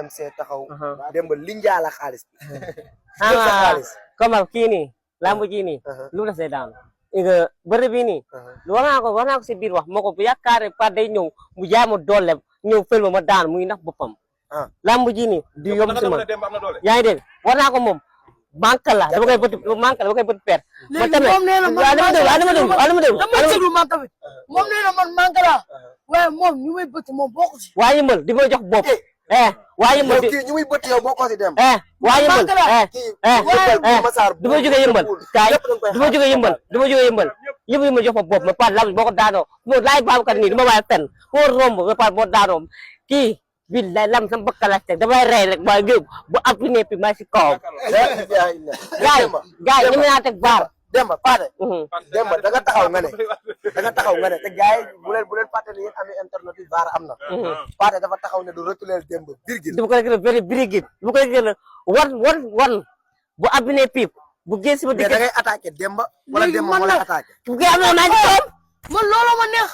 MC taxaw dem ba linjaa la xaalis comme kii nii lamb ji nii lu def day daanu nga bëri bii nii wax naa ko si biir wax moo ko bu yaakaare pa day ñëw mu jaay ma doole ñëw fël ma daan muy nax boppam lamb ji nii du yomb si man yaa ngi dégg war naa ko moom manque la dama koy bëtt per ma tamit moom nee na man manque la waaye moom ñu may bëtt moom bokk si waa yëmbal di ma jox bopp waa yëmbal kii ñu muy bëtt yow boo ko si dem waa yëmbal du ma jógee yëmbal kaay du ma jógee yëmbal yëpp yi ma jox ma bopp ma par lam boo ko daanoo mo laay baabukat nii du ma bàyyi fenn foo romb ba par boo daanoo kii billahi lam sama bakka la teg damay rey rek ba géew bu appui pi maa si kawam gaay ñu naa teg baar Demba Paate Demba da nga taxaw nga ne te gars yi bu leen fàtte ne yéen amee internet yi VAR am na Paate dafa taxaw ne du reculer Demba virgule du ko rek very virgule du ko rek wan bu appui pi bu gën si ba da ngay attaqué Demba wala Demba moo lay attaqué man loolu ma neex